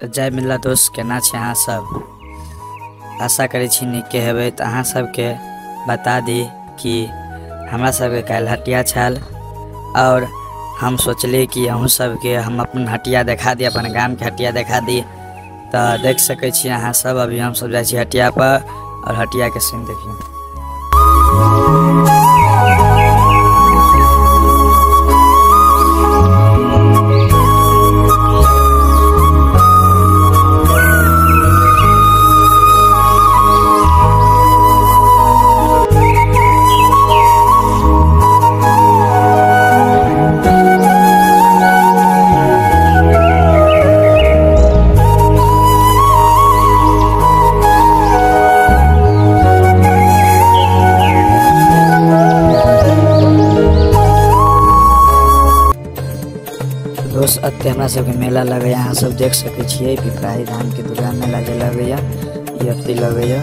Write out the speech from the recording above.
जय मिथिला दोस्त, केना छै अहाँ सब? आशा करै छी नीके हेबै। तऽ अहाँ सबके बता दी कि हमरा सबके काल्हि हटिया छल और हम सोचली कि अहूँ सबके हम अपन हटिया देखा दी, अपन गामके हटिया देखा दी। तऽ देख सकै छी अहाँ सब, अभी हम सब जाइ छी हटिया पर और हटियाके सीन देखियौ। दोस्त अते हमरा सबके मेला लगैया, अहाँ सब देख सकै छियै पिपराही धाम के दुर्गा मेला जे लगैया, ई अते लगैया।